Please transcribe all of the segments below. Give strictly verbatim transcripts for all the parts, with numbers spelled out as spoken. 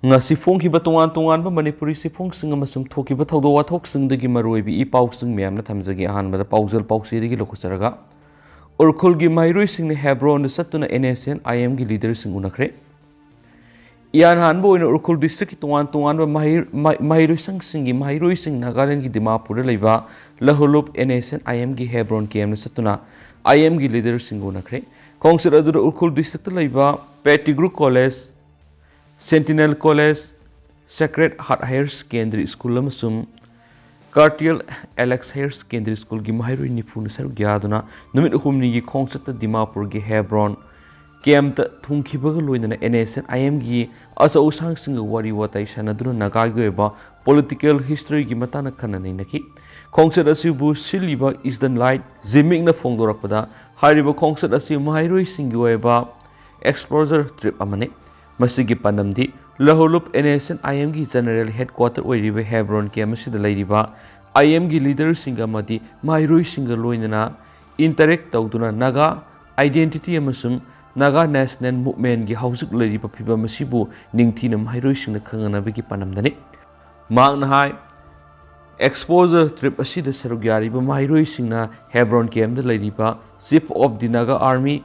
ꯉꯁꯤ ꯐꯣꯡꯈꯤꯕ ꯇꯣꯉꯥꯟ ꯇꯣꯉꯥꯟꯕ ꯃꯅꯤꯄꯨꯔꯤ ꯆꯦꯐꯣꯡꯁꯤꯡ ꯑꯃꯁꯨꯡ ꯊꯣꯛꯈꯤꯕ ꯊꯧꯗꯣꯛ ꯋꯥꯊꯣꯛꯁꯤꯡꯗꯒꯤ ꯃꯔꯨꯑꯣꯏꯕ ꯏ ꯄꯥꯎꯁꯤꯡ ꯃꯌꯥꯝꯅ ꯊꯝꯖꯒꯦ꯫ ꯑꯍꯥꯟꯕꯗ ꯄꯥꯎꯖꯦꯜ ꯄꯥꯎꯆꯦꯗꯒꯤ ꯂꯧꯈꯠꯆꯔꯒ, ꯎꯔꯈꯨꯜꯒꯤ ꯃꯍꯩꯔꯣꯏꯁꯤꯡꯅ ꯍꯦꯕ꯭ꯔꯣꯟꯗ ꯆꯠꯇꯨꯅ NSCN-IMꯒꯤ ꯂꯤꯗꯔꯁꯤꯡ ꯎꯅꯈ꯭ꯔꯦ꯫ ꯏꯍꯥꯟ ꯍꯥꯟꯕ ꯑꯣꯏꯅ ꯎꯔꯈꯨꯜ ꯗꯤꯁꯇ꯭ꯔꯤꯛꯀꯤ ꯇꯣꯉꯥꯟ ꯇꯣꯉꯥꯟꯕ ꯃꯍꯩ-, ꯃꯍꯩ-, ꯃꯍꯩꯔꯣꯏꯁꯪꯁꯤꯡꯒꯤ ꯃꯍꯩꯔꯣꯏꯁꯤꯡ ꯅꯥꯒꯥꯂꯦꯟꯒꯤ ꯗꯤꯃꯥꯄꯨꯔꯗ ꯂꯩꯕ ꯂꯍꯨꯂꯨꯞ NSCN-IMꯒꯤ ꯍꯦꯕ꯭ꯔꯣꯟ ꯀꯦꯝꯗ ꯆꯠꯇꯨꯅ IMꯒꯤ ꯂꯤꯗꯔꯁꯤꯡꯒ ꯎꯅꯈ꯭ꯔꯦ꯫ ꯈꯣꯡꯆꯠ ꯑꯗꯨꯗ ꯎꯔꯈꯨꯜ ꯗꯤꯁꯇ꯭ꯔꯤꯛꯇ ꯂꯩꯕ Pettigrew college, Sentinel college, sacred heart higher secondary school ꯑꯃꯁꯨꯡ ꯀꯥꯔꯇꯤꯌꯦꯜ ꯑꯦꯂꯦꯛꯁ ꯍꯥꯌꯔ ꯁꯦꯀꯦꯟꯗꯔꯤ ꯁ꯭ꯀꯨꯜꯒꯤ ꯃꯍꯩꯔꯣꯏ ꯅꯤꯐꯨꯅ ꯁꯔꯨꯛ ꯌꯥꯗꯨꯅ ꯅꯨꯃꯤꯠ ꯍꯨꯝꯅꯤꯒꯤ ꯈꯣꯡꯆꯠꯇ ꯗꯤꯃꯥꯄꯨꯔꯒꯤ ꯍꯦꯕ꯭ꯔꯣꯟ ꯀꯦꯝꯞꯇ ꯊꯨꯡꯈꯤꯕꯒ ꯂꯣꯏꯅꯅ NSCN-IMꯒꯤ ꯑꯆꯧ ꯑꯁꯥꯡꯁꯤꯡꯒ ꯋꯥꯔꯤ ꯋꯥꯇꯥꯏ ꯁꯥꯟꯅꯗꯨꯅ ꯅꯥꯒꯥꯒꯤ ꯑꯣꯏꯕ ꯄꯣꯂꯤꯇꯤꯀꯦꯜ ꯍꯤꯁꯇ꯭ꯔꯤꯒꯤ ꯃꯇꯥꯡꯗ ꯈꯟꯅ ꯅꯩꯅꯈꯤ꯫ ꯈꯣꯡꯆꯠ ꯑꯁꯤꯕꯨ ꯁꯤꯜꯂꯤꯕ ꯏꯁꯇꯔꯟ ꯂꯥꯏꯠ ꯖꯤꯃꯤꯛꯅ ꯐꯣꯡꯗꯣꯔꯛꯄꯗ, ꯍꯥꯏꯔꯤꯕ ꯈꯣꯡꯆꯠ ꯑꯁꯤ ꯃꯍꯩꯔꯣꯏꯁꯤꯡꯒꯤ ꯑꯣꯏꯕ ꯑꯦꯛꯁꯄ꯭ꯂꯣꯖꯔ ꯇ꯭ꯔꯤꯞ ꯑꯃꯅꯤ꯫ ꯃꯁꯤꯒꯤ ꯄꯥꯟꯗꯝꯗꯤ ꯂꯍꯨꯂꯨꯞ NSCN-IMꯒꯤ ꯖꯦꯅꯔꯦꯜ ꯍꯦꯗꯀ꯭ꯋꯥꯇꯔ ꯑꯣꯏꯔꯤꯕ ꯍꯦꯕ꯭ꯔꯣꯟ ꯀꯦꯝꯞ ꯑꯁꯤꯗ ꯂꯩꯔꯤꯕ IMꯒꯤ ꯂꯤꯗꯔꯁꯤꯡ ꯑꯃꯗꯤ ꯃꯍꯩꯔꯣꯏꯁꯤꯡꯒ ꯂꯣꯏꯅꯅ ꯏꯟꯇꯔꯦꯛ ꯇꯧꯗꯨꯅ ꯅꯥꯒꯥ ꯑꯥꯏꯗꯦꯟꯇꯤꯇꯤ ꯑꯃꯁꯨꯡ ꯅꯥꯒꯥ ꯅꯦꯁꯅꯦꯜ ꯃꯨꯚꯃꯦꯟꯒꯤ ꯍꯧꯖꯤꯛ ꯂꯩꯔꯤꯕ ꯐꯤꯕꯝ ꯑꯁꯤꯕꯨ ꯅꯤꯡꯊꯤꯅ ꯃꯍꯩꯔꯣꯏꯁꯤꯡꯅ ꯈꯪꯍꯟꯅꯕꯒꯤ ꯄꯥꯟꯗꯝꯗꯅꯤ꯫ ꯃꯍꯥꯛꯅ ꯍꯥꯏ, ꯑꯦꯛꯁꯄꯣꯖꯔ ꯇ꯭ꯔꯤꯞ ꯑꯁꯤꯗ ꯁꯔꯨꯛ ꯌꯥꯔꯤꯕ ꯃꯍꯩꯔꯣꯏꯁꯤꯡꯅ ꯍꯦꯕ꯭ꯔꯣꯟ ꯀꯦꯝꯞꯇ ꯂꯩꯔꯤꯕ Chief of the Naga Army,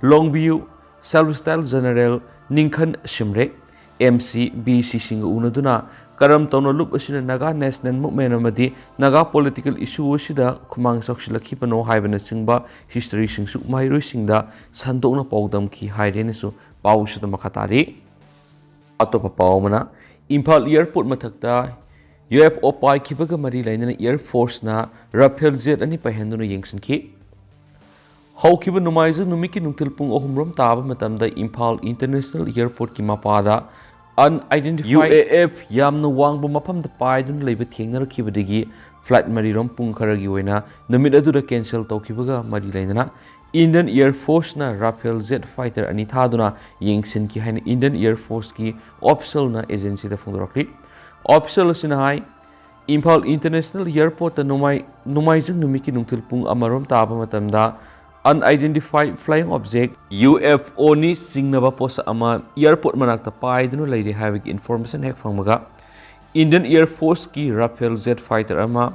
ꯂꯣꯡꯕꯤꯌꯨ ꯁꯦꯜꯐ ꯁ꯭ꯇꯥꯏꯜ ꯖꯦꯅꯔꯦꯜ ꯅꯤꯡꯈꯟ ꯁꯤꯝꯔꯦ, MCBCꯁꯤꯡꯒ ꯎꯅꯗꯨꯅ ꯀꯔꯝ ꯇꯧꯅ ꯂꯨꯞ ꯑꯁꯤꯅ ꯅꯥꯒꯥ ꯅꯦꯁꯅꯦꯜ ꯃꯨꯚꯃꯦꯟ ꯑꯃꯗꯤ ꯅꯥꯒꯥ ꯄꯣꯂꯤꯇꯤꯀꯦꯜ ꯏꯁꯨ ꯑꯁꯤꯗ ꯈꯨꯃꯥꯡ ꯆꯥꯎꯁꯤꯜꯂꯛꯈꯤꯕꯅꯣ ꯍꯥꯏꯕꯅꯆꯤꯡꯕ ꯍꯤꯁꯇ꯭ꯔꯤꯁꯤꯡꯁꯨ ꯃꯍꯩꯔꯣꯏꯁꯤꯡꯗ ꯁꯟꯗꯣꯛꯅ ꯄꯥꯎꯗꯝꯈꯤ ꯍꯥꯏꯔꯦꯅꯁꯨ ꯄꯥꯎꯁꯤꯗ ꯃꯈꯥ ꯇꯥꯔꯤ꯫ ꯑꯇꯣꯞꯄ ꯄꯥꯎ ꯑꯃꯅ, ꯏꯝꯐꯥꯜ ꯑꯦꯌꯔꯄꯣꯔꯠ ꯃꯊꯛꯇ UFO ꯄꯥꯏꯈꯤꯕꯒ ꯃꯔꯤ ꯂꯩꯅꯅ ꯑꯦꯌꯔ ꯐꯣꯔꯁꯅ ꯔꯥꯐꯦꯜ ꯖꯦꯠ ꯑꯅꯤ ꯄꯥꯏꯍꯟꯗꯨꯅ ꯌꯦꯡꯁꯤꯟꯈꯤ꯫ ꯍꯧꯈꯤꯕ ꯅꯣꯡꯃꯥꯏꯖꯤꯡ ꯅꯨꯃꯤꯠꯀꯤ ꯅꯨꯡꯊꯤꯜ ꯄꯨꯡ ꯑꯍꯨꯝ ꯔꯣꯝ ꯇꯥꯕ ꯃꯇꯝꯗ ꯏꯝꯐꯥꯜ ꯏꯟꯇꯔꯅꯦꯁꯅꯦꯜ ꯑꯦꯌꯔꯄꯣꯔꯠꯀꯤ ꯃꯄꯥꯗ unidentified UAF ꯌꯥꯝꯅ ꯋꯥꯡꯕ ꯃꯐꯝꯗ ꯄꯥꯏꯗꯨꯅ ꯂꯩꯕ ꯊꯦꯡꯅꯔꯛꯈꯤꯕꯗꯒꯤ ꯐ꯭ꯂꯥꯏꯠ ꯃꯔꯤꯔꯣꯝ ꯄꯨꯡ ꯈꯔꯒꯤ ꯑꯣꯏꯅ ꯅꯨꯃꯤꯠ ꯑꯗꯨꯗ ꯀꯦꯟꯁꯦꯜ ꯇꯧꯈꯤꯕꯒ ꯃꯔꯤ ꯂꯩꯅꯅ ꯏꯟꯗꯤꯌꯟ ꯑꯦꯌꯔ ꯐꯣꯔꯁꯅ ꯔꯥꯐꯦꯜ ꯖꯦꯠ ꯐꯥꯏꯇꯔ ꯑꯅꯤ ꯊꯥꯗꯨꯅ ꯌꯦꯡꯁꯤꯟꯈꯤ ꯍꯥꯏꯅ ꯏꯟꯗꯤꯌꯟ ꯑꯦꯌꯔ ꯐꯣꯔꯁꯀꯤ ꯑꯣꯐꯤꯁꯤꯌꯦꯜꯅ ꯑꯦꯖꯦꯟꯁꯤꯗ ꯐꯣꯡꯗꯣꯔꯛꯂꯤ꯫ ꯑꯣꯐꯤꯁꯤꯌꯦꯜ ꯑꯁꯤꯅ ꯍꯥꯏ, ꯏꯝꯐꯥꯜ ꯏꯟꯇꯔꯅꯦꯁꯅꯦꯜ ꯑꯦꯌꯔꯄꯣꯔꯠꯇ ꯅꯣꯡꯃꯥꯏ-, ꯅꯣꯡꯃꯥꯏꯖꯤꯡ ꯅꯨꯃꯤꯠꯀꯤ ꯅꯨꯡꯊꯤꯜ ꯄꯨꯡ ꯑꯃꯔꯣꯝ ꯇꯥꯕ ꯃꯇꯝꯗ Unidentified Flying Object, U F O ꯅꯤ ꯆꯤꯡꯅꯕ ꯄꯣꯠꯁꯛ ꯑꯃ airport ꯃꯅꯥꯛꯇ ꯄꯥꯏꯗꯨꯅ ꯂꯩꯔꯦ ꯍꯥꯏꯕꯒꯤ information ꯍꯦꯛ ꯐꯪꯕꯒ, Indian Air Force ꯀꯤ Rafale jet fighter ꯑꯃ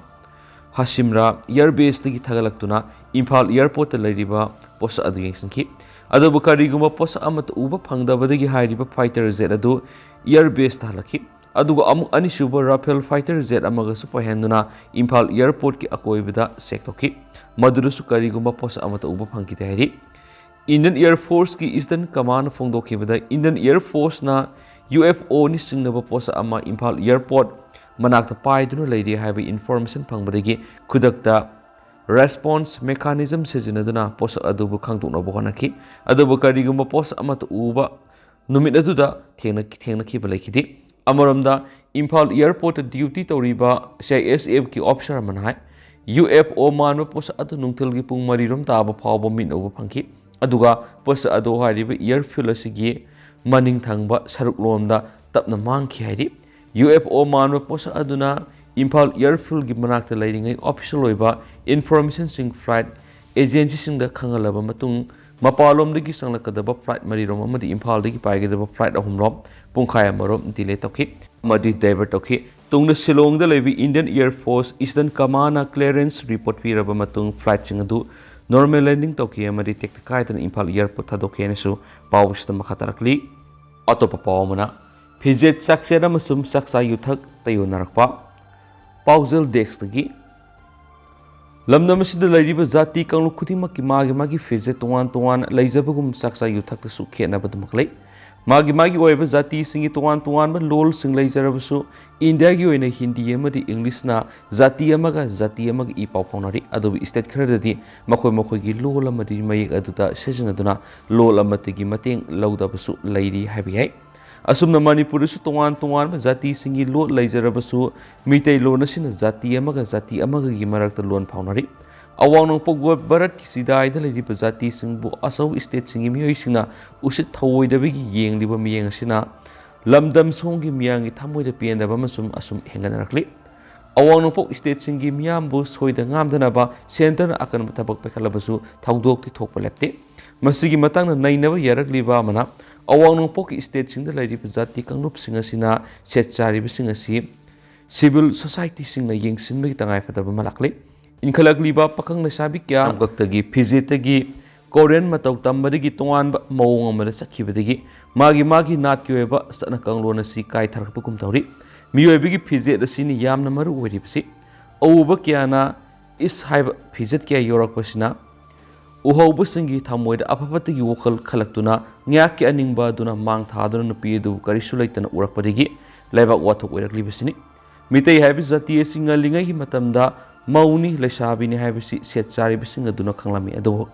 ꯍꯁꯤꯝꯔꯥ air base ꯇꯒꯤ ꯊꯥꯒꯠꯂꯛꯇꯨꯅ ꯏꯝꯐꯥꯜ airport ꯇ ꯂꯩꯔꯤꯕ ꯄꯣꯠꯁꯛ ꯑꯗꯨ ꯌꯦꯡꯁꯤꯟꯈꯤ꯫ ꯑꯗꯨꯕꯨ ꯀꯔꯤꯒꯨꯝꯕ ꯄꯣꯠꯁꯛ ꯑꯃꯠꯇ ꯎꯕ ꯐꯪꯗꯕꯗꯒꯤ ꯍꯥꯏꯔꯤꯕ fighter jet ꯑꯗꯨ air base ꯇ ꯍꯜꯂꯛꯈꯤ꯫ ꯑꯗꯨꯒ ꯑꯃꯨꯛ ꯑꯅꯤꯁꯨꯕ Rafale fighter jet ꯑꯃꯒꯁꯨ ꯄꯥꯏꯍꯟꯗꯨꯅ ꯏꯝꯐꯥꯜ airport ꯀꯤ ꯑꯀꯣꯏꯕꯗ check ꯇꯧꯈꯤ꯫ ꯃꯗꯨꯗꯁꯨ ꯀꯔꯤꯒꯨꯝꯕ ꯄꯣꯠꯁꯛ ꯑꯃꯠꯇ ꯎꯕ ꯐꯪꯈꯤꯗꯦ ꯍꯥꯏꯔꯤ꯫ Indian Air Force ꯀꯤ Eastern Command ꯅ ꯐꯣꯡꯗꯣꯛꯈꯤꯕꯗ, Indian Air Force ꯅ U F O ꯅꯤ ꯆꯤꯡꯅꯕ ꯄꯣꯠꯁꯛ ꯑꯃ ꯏꯝꯐꯥꯜ airport ꯃꯅꯥꯛꯇ ꯄꯥꯏꯗꯨꯅ ꯂꯩꯔꯦ ꯍꯥꯏꯕ information ꯐꯪꯕꯗꯒꯤ ꯈꯨꯗꯛꯇ response mechanism ꯁꯤꯖꯤꯟꯅꯗꯨꯅ ꯄꯣꯠꯁꯛ ꯑꯗꯨꯕꯨ ꯈꯪꯗꯣꯛꯅꯕ ꯍꯣꯠꯅꯈꯤ꯫ ꯑꯗꯨꯕꯨ ꯀꯔꯤꯒꯨꯝꯕ ꯄꯣꯠꯁꯛ ꯑꯃꯠꯇ ꯎꯕ ꯅꯨꯃꯤꯠ ꯑꯗꯨꯗ ꯊꯦꯡꯅ-, ꯊꯦꯡꯅꯈꯤꯕ ꯂꯩꯈꯤꯗꯦ꯫ ꯑꯃꯔꯣꯝꯗ, ꯏꯝꯐꯥꯜ airport ꯇ duty ꯇꯧꯔꯤꯕ C I S F ꯀꯤ officer ꯑꯃꯅ ꯍꯥꯏ, U F O ꯃꯥꯟꯕ ꯄꯣꯠꯁꯛ ꯑꯗꯨ ꯅꯨꯡꯊꯤꯜꯒꯤ ꯄꯨꯡ ꯃꯔꯤꯔꯣꯝ ꯇꯥꯕ ꯐꯥꯎꯕ ꯃꯤꯠꯅ ꯎꯕ ꯐꯪꯈꯤ꯫ ꯑꯗꯨꯒ ꯄꯣꯠꯁꯛ ꯑꯗꯨ ꯍꯥꯏꯔꯤꯕ airfield ꯑꯁꯤꯒꯤ ꯃꯅꯤꯡ ꯊꯪꯕ ꯁꯔꯨꯛꯂꯣꯝꯗ ꯇꯞꯅ ꯃꯥꯡꯈꯤ ꯍꯥꯏꯔꯤ꯫ U F O ꯃꯥꯟꯕ ꯄꯣꯠꯁꯛ ꯑꯗꯨꯅ ꯏꯝꯐꯥꯜ airfield ꯒꯤ ꯃꯅꯥꯛꯇ ꯂꯩꯔꯤꯉꯩ official ꯑꯣꯏꯕ information ꯁꯤꯡ flight agency ꯁꯤꯡꯗ ꯈꯪꯍꯜꯂꯕ ꯃꯇꯨꯡ, ꯃꯄꯥꯟꯂꯣꯝꯗꯒꯤ ꯆꯪꯂꯛꯀꯗꯕ flight ꯃꯔꯤꯔꯣꯝ ꯑꯃꯗꯤ ꯏꯝꯐꯥꯜꯗꯒꯤ ꯄꯥꯏꯒꯗꯕ flight ꯑꯍꯨꯝꯔꯣꯝ ꯄꯨꯡꯈꯥꯏ ꯑꯃꯔꯣꯝ delay ꯇꯧꯈꯤ ꯑꯃꯗꯤ divert ꯇꯧꯈꯤ꯫ ꯇꯨꯡꯗ ꯁꯤꯂꯣꯡꯗ ꯂꯩꯕ Indian Air Force Eastern Command ꯅ clearance report ꯄꯤꯔꯕ ꯃꯇꯨꯡ, flight ꯁꯤꯡ ꯑꯗꯨ normal landing ꯇꯧꯈꯤ ꯑꯃꯗꯤ ꯇꯦꯛꯇ ꯀꯥꯏꯗꯅ ꯏꯝꯐꯥꯜ airport ꯊꯥꯗꯣꯛꯈꯤ ꯍꯥꯏꯅꯁꯨ ꯄꯥꯎ ꯑꯁꯤꯗ ꯃꯈꯥ ꯇꯥꯔꯛꯂꯤ꯫ ꯑꯇꯣꯞꯄ ꯄꯥꯎ ꯑꯃꯅ, ꯐꯤꯖꯦꯠ ꯆꯥꯛꯁꯦꯠ ꯑꯃꯁꯨꯡ ꯆꯥꯛꯆꯥ ꯌꯨꯊꯛ ꯇꯩꯌꯣꯟꯅꯔꯛꯄ꯫ ꯄꯥꯎꯖꯦꯜ desk ꯇꯒꯤ꯫ ꯂꯝꯗꯝ ꯑꯁꯤꯗ ꯂꯩꯔꯤꯕ ꯖꯥꯇꯤ ꯀꯥꯡꯂꯨꯞ ꯈꯨꯗꯤꯡꯃꯛꯀꯤ ꯃꯥꯒꯤ ꯃꯥꯒꯤ ꯐꯤꯖꯦꯠ ꯇꯣꯉꯥꯟ ꯇꯣꯉꯥꯟꯅ ꯂꯩꯖꯕꯒꯨꯝ, ꯆꯥꯛꯆꯥ ꯌꯨꯊꯛꯇꯁꯨ ꯈꯦꯠꯅꯕ ꯑꯗꯨꯃꯛ ꯂꯩ꯫ ꯃꯥꯒꯤ ꯃꯥꯒꯤ ꯑꯣꯏꯕ ꯖꯥꯇꯤꯁꯤꯡꯒꯤ ꯇꯣꯉꯥꯟ ꯇꯣꯉꯥꯟꯕ ꯂꯣꯜꯁꯤꯡ ꯂꯩꯖꯔꯕꯁꯨ, ꯏꯟꯗꯤꯌꯥꯒꯤ ꯑꯣꯏꯅ ꯍꯤꯟꯗꯤ ꯑꯃꯗꯤ ꯏꯪꯂꯤꯁꯅ ꯖꯥꯇꯤ ꯑꯃꯒ ꯖꯥꯇꯤ ꯑꯃꯒ ꯏ ꯄꯥꯎ ꯐꯥꯎꯅꯔꯤ꯫ ꯑꯗꯨꯕꯨ state ꯈꯔꯗꯗꯤ ꯃꯈꯣꯏ ꯃꯈꯣꯏꯒꯤ ꯂꯣꯜ ꯑꯃꯗꯤ ꯃꯌꯦꯛ ꯑꯗꯨꯗ ꯁꯤꯖꯤꯟꯅꯗꯨꯅ ꯂꯣꯜ ꯑꯃꯠꯇꯒꯤ ꯃꯇꯦꯡ ꯂꯧꯗꯕꯁꯨ ꯂꯩꯔꯤ ꯍꯥꯏꯕ ꯌꯥꯏ꯫ ꯑꯁꯨꯝꯅ ꯃꯅꯤꯄꯨꯔꯗꯁꯨ ꯇꯣꯉꯥꯟ ꯇꯣꯉꯥꯟꯕ ꯖꯥꯇꯤꯁꯤꯡꯒꯤ ꯂꯣꯜ ꯂꯩꯖꯔꯕꯁꯨ, ꯃꯤꯇꯩꯂꯣꯟ ꯑꯁꯤꯅ ꯖꯥꯇꯤ ꯑꯃꯒ ꯖꯥꯇꯤ ꯑꯃꯒꯒꯤ ꯃꯔꯛꯇ ꯂꯣꯟ ꯐꯥꯎꯅꯔꯤ꯫ ꯑꯋꯥꯡ ꯅꯣꯡꯄꯣꯛ ꯚꯥꯔꯠꯀꯤ ꯆꯤꯗꯥꯏꯗ ꯂꯩꯔꯤꯕ ꯖꯥꯇꯤꯁꯤꯡꯕꯨ ꯑꯆꯧꯕ state ꯁꯤꯡꯒꯤ ꯃꯤꯑꯣꯏꯁꯤꯡꯅ ꯎꯁꯤꯠ ꯊꯑꯣꯏꯗꯕꯒꯤ ꯌꯦꯡꯂꯤꯕ ꯃꯤꯠꯌꯦꯡ ꯑꯁꯤꯅ ꯂꯝꯗꯝ ꯁꯣꯝꯒꯤ ꯃꯤꯌꯥꯝꯒꯤ ꯊꯃꯣꯏꯗ ꯄꯦꯟꯗꯕ ꯑꯃꯁꯨꯡ ꯑꯁꯨꯝ ꯍꯦꯟꯒꯠꯅꯔꯛꯂꯤ꯫ ꯑꯋꯥꯡ ꯅꯣꯡꯄꯣꯛ ꯁ꯭ꯇꯦꯠꯁꯤꯡꯒꯤ ꯃꯤꯌꯥꯝꯕꯨ ꯁꯣꯏꯗ ꯉꯥꯝꯗꯅꯕ ꯁꯦꯟꯇꯔꯅ ꯑꯀꯟꯕ ꯊꯕꯛ ꯄꯥꯏꯈꯠꯂꯕꯁꯨ ꯊꯧꯗꯣꯛꯇꯤ ꯊꯣꯛꯄ ꯂꯦꯞꯇꯦ꯫ ꯃꯁꯤꯒꯤ ꯃꯇꯥꯡꯗ ꯅꯩꯅꯕ ꯌꯥꯔꯛꯂꯤꯕ ꯑꯃꯅ, ꯑꯋꯥꯡ ꯅꯣꯡꯄꯣꯛꯀꯤ ꯁ꯭ꯇꯦꯠꯁꯤꯡꯗ ꯂꯩꯔꯤꯕ ꯖꯥꯇꯤ ꯀꯥꯡꯂꯨꯞꯁꯤꯡ ꯑꯁꯤꯅ ꯁꯦꯠ ꯆꯥꯔꯤꯕꯁꯤꯡ ꯑꯁꯤ ꯁꯤꯚꯤꯜ ꯁꯣꯁꯥꯏꯇꯤꯁꯤꯡꯅ ꯌꯦꯡꯁꯤꯟꯕꯒꯤ ꯇꯉꯥꯏꯐꯗꯕ ꯑꯃ ꯂꯥꯛꯂꯤ꯫ ꯏꯟꯈꯠꯂꯛꯂꯤꯕ ꯄꯥꯈꯪ ꯂꯩꯁꯥꯕꯤ ꯀꯌꯥ ꯇꯝꯀꯛꯇꯒꯤ, ꯐꯤꯖꯦꯠꯇꯒꯤ, ꯀꯣꯔꯤꯌꯟ ꯃꯇꯧ ꯇꯝꯕꯗꯒꯤ ꯇꯣꯉꯥꯟꯕ ꯃꯑꯣꯡ ꯑꯃꯗ ꯆꯠꯈꯤꯕꯗꯒꯤ ꯃꯥꯒꯤ ꯃꯥꯒꯤ ꯅꯥꯠꯀꯤ ꯑꯣꯏꯕ ꯆꯠꯅ ꯀꯥꯡꯂꯣꯟ ꯑꯁꯤ ꯀꯥꯏꯊꯔꯛꯄꯒꯨꯝ ꯇꯧꯔꯤ꯫ ꯃꯤꯑꯣꯏꯕꯒꯤ ꯐꯤꯖꯦꯠ ꯑꯁꯤꯅ ꯌꯥꯝꯅ ꯃꯔꯨ ꯑꯣꯏꯔꯤꯕꯁꯤ꯫ ꯑꯎꯕ ꯀꯌꯥꯅ ꯏꯁ ꯍꯥꯏꯕ ꯐꯤꯖꯦꯠ ꯀꯌꯥ ꯌꯧꯔꯛꯄꯁꯤꯅ ꯎꯍꯧꯕꯁꯤꯡꯒꯤ ꯊꯃꯣꯏꯗ ꯑꯐ ꯐꯠꯇꯒꯤ ꯋꯥꯈꯜ ꯈꯜꯂꯛꯇꯨꯅ ꯉꯥꯛꯀꯤ ꯑꯅꯤꯡꯕ ꯑꯗꯨꯅ ꯃꯥꯡ ꯊꯥꯗꯨꯅ ꯅꯨꯄꯤ ꯑꯗꯨꯕꯨ ꯀꯔꯤꯁꯨ ꯂꯩꯇꯅ ꯎꯔꯛꯄꯗꯒꯤ ꯂꯩꯕꯥꯛ ꯋꯥꯊꯣꯛ ꯑꯣꯏꯔꯛꯂꯤꯕꯁꯤꯅꯤ꯫ ꯃꯤꯇꯩ ꯍꯥꯏꯕ ꯖꯥꯇꯤ ꯑꯁꯤ ꯉꯜꯂꯤꯉꯩꯒꯤ ꯃꯇꯝꯗ ꯃꯧꯅꯤ, ꯂꯩꯁꯥꯕꯤꯅꯤ ꯍꯥꯏꯕꯁꯤ ꯁꯦꯠ ꯆꯥꯔꯤꯕꯁꯤꯡ ꯑꯗꯨꯅ ꯈꯪꯂꯝꯃꯤ꯫ ꯑꯗꯨꯕꯨ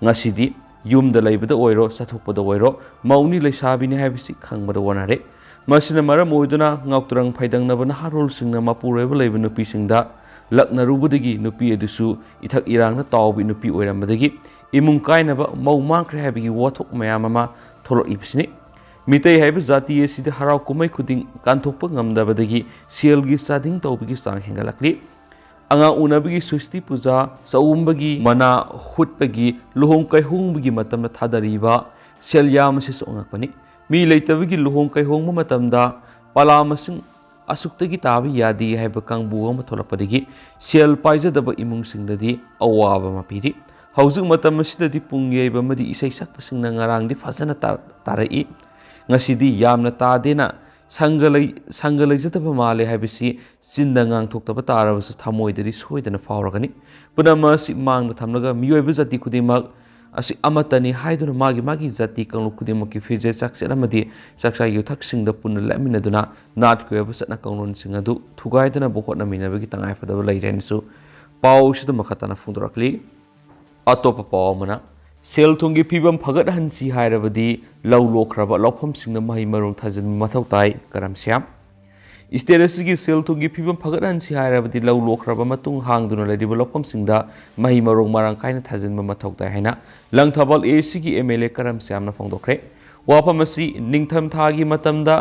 ꯉꯁꯤꯗꯤ ꯌꯨꯝꯗ ꯂꯩꯕꯗ ꯑꯣꯏꯔꯣ, ꯆꯠꯊꯣꯛꯄꯗ ꯑꯣꯏꯔꯣ, ꯃꯧꯅꯤ, ꯂꯩꯁꯥꯕꯤꯅꯤ ꯍꯥꯏꯕꯁꯤ ꯈꯪꯕꯗ ꯋꯥꯅꯔꯦ꯫ ꯃꯁꯤꯅ ꯃꯔꯝ ꯑꯣꯏꯗꯨꯅ ꯉꯥꯎꯇ꯭ꯔꯪ ꯐꯩꯗꯪꯅꯕ ꯅꯍꯥꯔꯣꯜꯁꯤꯡꯅ ꯃꯄꯨꯔꯣꯏꯕ ꯂꯩꯕ ꯅꯨꯄꯤꯁꯤꯡꯗ ꯂꯛꯅꯔꯨꯕꯗꯒꯤ ꯅꯨꯄꯤ ꯑꯗꯨꯁꯨ ꯏꯊꯛ ꯏꯔꯥꯡꯅ ꯇꯥꯎꯕꯤ ꯅꯨꯄꯤ ꯑꯣꯏꯔꯝꯕꯗꯒꯤ ꯏꯃꯨꯡ ꯀꯥꯏꯅꯕ, ꯃꯧ ꯃꯥꯡꯈ꯭ꯔꯦ ꯍꯥꯏꯕꯒꯤ ꯋꯥꯊꯣꯛ ꯃꯌꯥꯝ ꯑꯃ ꯊꯣꯛꯂꯛꯂꯤꯕꯁꯤꯅꯤ꯫ ꯃꯤꯇꯩ ꯍꯥꯏꯕ ꯖꯥꯇꯤ ꯑꯁꯤꯗ ꯍꯔꯥꯎ ꯀꯨꯝꯍꯩ ꯈꯨꯗꯤꯡ ꯀꯥꯟꯊꯣꯛꯄ ꯉꯝꯗꯕꯗꯒꯤ ꯁꯦꯜꯒꯤ ꯆꯥꯗꯤꯡ ꯇꯧꯕꯒꯤ ꯆꯥꯡ ꯍꯦꯟꯒꯠꯂꯛꯂꯤ꯫ ꯑꯉꯥꯡ ꯎꯅꯕꯒꯤ ꯁꯨꯁꯇꯤ ꯄꯨꯖꯥ, ꯆꯥꯛꯎꯝꯕꯒꯤ ꯃꯅꯥ ꯍꯨꯠꯄꯒꯤ, ꯂꯨꯍꯣꯡ ꯀꯩꯍꯣꯡꯕꯒꯤ ꯃꯇꯝꯗ ꯊꯥꯗꯔꯤꯕ ꯁꯦꯜ ꯌꯥꯝ ꯑꯁꯤꯁꯨ ꯑꯉꯛꯄꯅꯤ꯫ ꯃꯤ ꯂꯩꯇꯕꯒꯤ ꯂꯨꯍꯣꯡ ꯀꯩꯍꯣꯡꯕ ꯃꯇꯝꯗ ꯄꯂꯥ ꯃꯁꯤꯡ ꯑꯁꯨꯛꯇꯒꯤ ꯇꯥꯕ ꯌꯥꯗꯦ ꯍꯥꯏꯕ ꯀꯥꯡꯕꯨ ꯑꯃ ꯊꯣꯛꯂꯛꯄꯗꯒꯤ ꯁꯦꯜ ꯄꯥꯏꯖꯗꯕ ꯏꯃꯨꯡꯁꯤꯡꯗꯗꯤ ꯑꯋꯥꯕ ꯑꯃ ꯄꯤꯔꯤ꯫ ꯍꯧꯖꯤꯛ ꯃꯇꯝ ꯑꯁꯤꯗꯗꯤ ꯄꯨꯡ ꯌꯩꯕ ꯑꯃꯗꯤ ꯏꯁꯩ ꯁꯛꯄꯁꯤꯡꯅ ꯉꯔꯥꯡꯗꯤ ꯐꯖꯅ ꯇꯥ-, ꯇꯥꯔꯛꯏ꯫ ꯉꯁꯤꯗꯤ ꯌꯥꯝꯅ ꯇꯥꯗꯦꯅ ꯁꯪꯒ ꯂꯩ-, ꯁꯪꯒ ꯂꯩꯖꯗꯕ ꯃꯥꯜꯂꯦ ꯍꯥꯏꯕꯁꯤ ꯆꯤꯟꯗ ꯉꯥꯡꯊꯣꯛꯇꯕ ꯇꯥꯔꯕꯁꯨ ꯊꯃꯣꯏꯗꯗꯤ ꯁꯣꯏꯗꯅ ꯐꯥꯎꯔꯒꯅꯤ꯫ ꯄꯨꯝꯅꯃꯛ ꯑꯁꯤ ꯃꯥꯡꯗ ꯊꯝꯂꯒ ꯃꯤꯑꯣꯏꯕ ꯖꯥꯇꯤ ꯈꯨꯗꯤꯡꯃꯛ ꯑꯁꯤ ꯑꯃꯠꯇꯅꯤ ꯍꯥꯏꯗꯨꯅ ꯃꯥꯒꯤ ꯃꯥꯒꯤ ꯖꯥꯇꯤ ꯀꯥꯡꯂꯨꯞ ꯈꯨꯗꯤꯡꯃꯛꯀꯤ ꯐꯤꯖꯦꯠ ꯆꯥꯛꯁꯦꯠ ꯑꯃꯗꯤ ꯆꯥꯛꯆꯥ ꯌꯨꯊꯛꯁꯤꯡꯗ ꯄꯨꯟꯅ ꯂꯦꯞꯃꯤꯟꯅꯗꯨꯅ ꯅꯥꯠꯀꯤ ꯑꯣꯏꯕ ꯆꯠꯅ ꯀꯥꯡꯂꯣꯟꯁꯤꯡ ꯑꯗꯨ ꯊꯨꯒꯥꯏꯗꯅꯕ ꯍꯣꯠꯅꯃꯤꯟꯅꯕꯒꯤ ꯇꯉꯥꯏꯐꯗꯕ ꯂꯩꯔꯦ ꯍꯥꯏꯅꯁꯨ ꯄꯥꯎ ꯑꯁꯤꯗ ꯃꯈꯥ ꯇꯥꯅ ꯐꯣꯡꯗꯣꯔꯛꯂꯤ꯫ ꯑꯇꯣꯞꯄ ꯄꯥꯎ ꯑꯃꯅ, ꯁꯦꯜ ꯊꯨꯝꯒꯤ ꯐꯤꯕꯝ ꯐꯒꯠꯍꯟꯁꯤ ꯍꯥꯏꯔꯕꯗꯤ ꯂꯧ ꯂꯣꯛꯈ꯭ꯔꯕ ꯂꯧꯐꯝꯁꯤꯡꯗ ꯃꯍꯩ ꯃꯔꯣꯡ ꯊꯥꯖꯤꯟꯕ ꯃꯊꯧ ꯇꯥꯏ, ꯀꯔꯝ ꯁ꯭ꯌꯥꯝ꯫ ꯁ꯭ꯇꯦꯠ ꯑꯁꯤꯒꯤ ꯁꯦꯜ ꯊꯨꯝꯒꯤ ꯐꯤꯕꯝ ꯐꯒꯠꯍꯟꯁꯤ ꯍꯥꯏꯔꯕꯗꯤ ꯂꯧ ꯂꯣꯛꯈ꯭ꯔꯕ ꯃꯇꯨꯡ ꯍꯥꯡꯗꯨꯅ ꯂꯩꯔꯤꯕ ꯂꯧꯐꯝꯁꯤꯡꯗ ꯃꯍꯩ ꯃꯔꯣꯡ ꯃꯔꯥꯡ ꯀꯥꯏꯅ ꯊꯥꯖꯤꯟꯕ ꯃꯊꯧ ꯇꯥꯏ ꯍꯥꯏꯅ ꯂꯪꯊꯕꯥꯜ ꯑꯦ ꯁꯤꯒꯤ ꯑꯦꯝ ꯑꯦꯜ ꯑꯦ ꯀꯔꯝ ꯁ꯭ꯌꯥꯝꯅ ꯐꯣꯡꯗꯣꯛꯈ꯭ꯔꯦ꯫ ꯋꯥꯐꯝ ꯑꯁꯤ ꯅꯤꯡꯊꯝ ꯊꯥꯒꯤ ꯃꯇꯝꯗ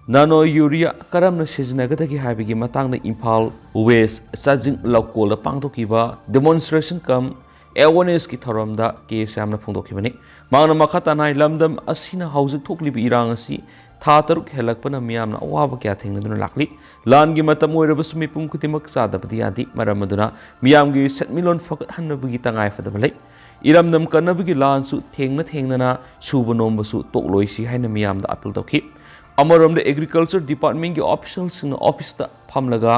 ꯅꯦꯅꯣ ꯌꯨꯔꯤꯌꯥ ꯀꯔꯝꯅ ꯁꯤꯖꯤꯟꯅꯒꯗꯒꯦ ꯍꯥꯏꯕꯒꯤ ꯃꯇꯥꯡꯗ ꯏꯝꯐꯥꯜ ꯋꯦꯁ ꯆꯥꯖꯤꯡ ꯂꯧꯀꯣꯜꯗ ꯄꯥꯡꯊꯣꯛꯈꯤꯕ demonstration cum awarenessꯀꯤ ꯊꯧꯔꯝꯗ ꯀꯦ ꯁ꯭ꯌꯥꯝꯅ ꯐꯣꯡꯗꯣꯛꯈꯤꯕꯅꯤ꯫ ꯃꯍꯥꯛꯅ ꯃꯈꯥ ꯇꯥꯅ ꯍꯥꯏ, ꯂꯝꯗꯝ ꯑꯁꯤꯅ ꯍꯧꯖꯤꯛ ꯊꯣꯛꯂꯤꯕ ꯏꯔꯥꯡ ꯑꯁꯤ ꯊꯥ ꯇꯔꯨꯛ ꯍꯦꯜꯂꯛꯄꯅ ꯃꯤꯌꯥꯝꯅ ꯑꯋꯥꯕ ꯀꯌꯥ ꯊꯦꯡꯅꯗꯨꯅ ꯂꯥꯛꯂꯤ꯫ ꯂꯥꯟꯒꯤ ꯃꯇꯝ ꯑꯣꯏꯔꯕꯁꯨ ꯃꯤꯄꯨꯝ ꯈꯨꯗꯤꯡꯃꯛ ꯆꯥꯗꯕꯗꯤ ꯌꯥꯗꯦ꯫ ꯃꯔꯝ ꯑꯗꯨꯅ ꯃꯤꯌꯥꯝꯒꯤ ꯁꯦꯟꯃꯤꯠꯂꯣꯟ ꯐꯒꯠꯍꯟꯅꯕꯒꯤ ꯇꯉꯥꯏ ꯐꯗꯕ ꯂꯩ꯫ ꯏꯔꯝꯗꯝ ꯀꯟꯅꯕꯒꯤ ꯂꯥꯟꯁꯨ ꯊꯦꯡꯅ ꯊꯦꯡꯅꯅ ꯁꯨꯕ ꯅꯣꯝꯕꯁꯨ ꯇꯣꯛꯂꯣꯏꯁꯤ ꯍꯥꯏꯅ ꯃꯤꯌꯥꯝꯗ ꯑꯥꯄꯤꯜ ꯇꯧꯈꯤ꯫ ꯑꯃꯔꯣꯝꯗ agriculture departmentꯀꯤ officialꯁꯤꯡꯅ officeꯇ ꯐꯝꯂꯒ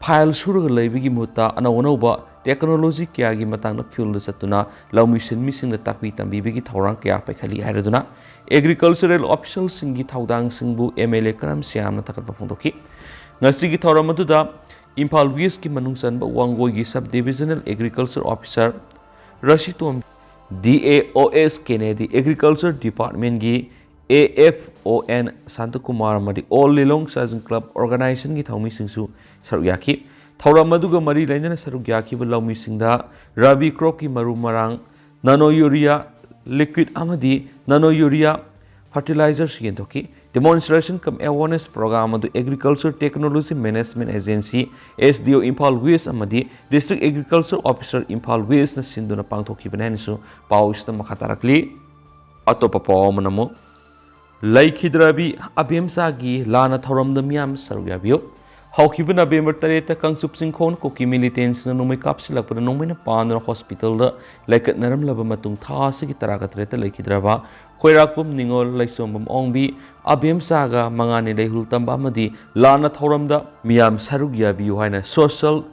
file ꯁꯨꯔꯒ ꯂꯩꯕꯒꯤ ꯃꯍꯨꯠꯇ ꯑꯅꯧ ꯑꯅꯧꯕ technology ꯀꯌꯥꯒꯤ ꯃꯇꯥꯡꯗ fieldꯗ ꯆꯠꯇꯨꯅ ꯂꯧꯃꯤ ꯁꯤꯟꯃꯤꯁꯤꯡꯗ ꯇꯥꯛꯄꯤ ꯇꯝꯕꯤꯕꯒꯤ ꯊꯧꯔꯥꯡ ꯀꯌꯥ ꯄꯥꯏꯈꯠꯂꯤ ꯍꯥꯏꯔꯗꯨꯅ agricultural officialꯁꯤꯡꯒꯤ ꯊꯧꯗꯥꯡꯁꯤꯡꯕꯨ MLA ꯀꯔꯝ ꯁ꯭ꯌꯥꯝꯅ ꯊꯥꯒꯠꯄ ꯐꯣꯡꯗꯣꯛꯈꯤ꯫ ꯉꯁꯤꯒꯤ ꯊꯧꯔꯝ ꯑꯗꯨꯗ ꯏꯝꯐꯥꯜ ꯋꯦꯁꯀꯤ ꯃꯅꯨꯡ ꯆꯟꯕ ꯋꯥꯡꯒꯣꯏꯒꯤ sub divisional agriculture officer ꯔꯥꯁꯤꯇꯣꯝ, DAOS ꯀꯦꯅꯦꯗꯤ, agriculture departmentꯀꯤ AFON ꯁꯥꯟꯇꯀꯨꯃꯥꯔ ꯑꯃꯗꯤ All ꯂꯤꯂꯣꯡ ꯆꯥꯖꯤꯡ club organizationꯒꯤ ꯊꯧꯃꯤꯁꯤꯡꯁꯨ ꯁꯔꯨꯛ ꯌꯥꯈꯤ꯫ ꯊꯧꯔꯝ ꯑꯗꯨꯒ ꯃꯔꯤ ꯂꯩꯅꯅ ꯁꯔꯨꯛ ꯌꯥꯈꯤꯕ ꯂꯧꯃꯤꯁꯤꯡꯗ ꯔꯥꯕꯤ cropꯀꯤ ꯃꯔꯨ ꯃꯔꯥꯡ, ꯅꯦꯅꯣ ꯌꯨꯔꯤꯌꯥ liquid ꯑꯃꯗꯤ nano urea fertilizers ꯌꯦꯟꯊꯣꯛꯈꯤ꯫ Demonstration cum awareness program ꯑꯗꯨ Agriculture Technology Management Agency, SDO Imphal West ꯑꯃꯗꯤ District Agriculture Officer ꯏꯝꯐꯥꯜ ꯋꯦꯁꯅ ꯁꯤꯟꯗꯨꯅ ꯄꯥꯡꯊꯣꯛꯈꯤꯕꯅꯤ ꯍꯥꯏꯅꯁꯨ ꯄꯥꯎꯁꯤꯗ ꯃꯈꯥ ꯇꯥꯔꯛꯂꯤ꯫ ꯑꯇꯣꯞꯄ ꯄꯥꯎ ꯑꯃꯅ ꯑꯃꯨꯛ, ꯂꯩꯈꯤꯗ꯭ꯔꯕꯤ ꯑꯕꯦꯝꯆꯥꯒꯤ ꯂꯥꯟꯅ ꯊꯧꯔꯝꯗ ꯃꯤꯌꯥꯝ ꯁꯔꯨꯛ ꯌꯥꯕꯤꯌꯨ꯫ ꯍꯧꯈꯤꯕ ꯅꯕꯦꯝꯕꯔ ꯇꯔꯦꯠꯇ ꯀꯥꯡꯆꯨꯞ ꯆꯤꯡꯈꯣꯡ ꯀꯨꯀꯤ militantꯁꯤꯡꯅ ꯅꯣꯡꯃꯩ ꯀꯥꯞꯁꯤꯜꯂꯛꯄꯗ ꯅꯣꯡꯃꯩꯅ ꯄꯥꯟꯗꯨꯅ hospitalꯗ ꯂꯩꯀꯠꯅꯔꯝꯂꯕ ꯃꯇꯨꯡ ꯊꯥ ꯑꯁꯤꯒꯤ ꯇꯔꯥꯒ ꯇꯔꯦꯠꯇ ꯂꯩꯈꯤꯗ꯭ꯔꯕ ꯈꯣꯏꯔꯥꯛꯄꯝ ꯅꯤꯉꯣꯜ, ꯂꯩꯆꯣꯝꯕꯝ ꯑꯣꯡꯕꯤ, ꯑꯕꯦꯝꯆꯥꯒ ꯃꯉꯥꯅꯤ ꯂꯩꯍꯨꯜ ꯇꯝꯕ ꯑꯃꯗꯤ ꯂꯥꯟꯅ ꯊꯧꯔꯝꯗ ꯃꯤꯌꯥꯝ ꯁꯔꯨꯛ ꯌꯥꯕꯤꯌꯨ ꯍꯥꯏꯅ Social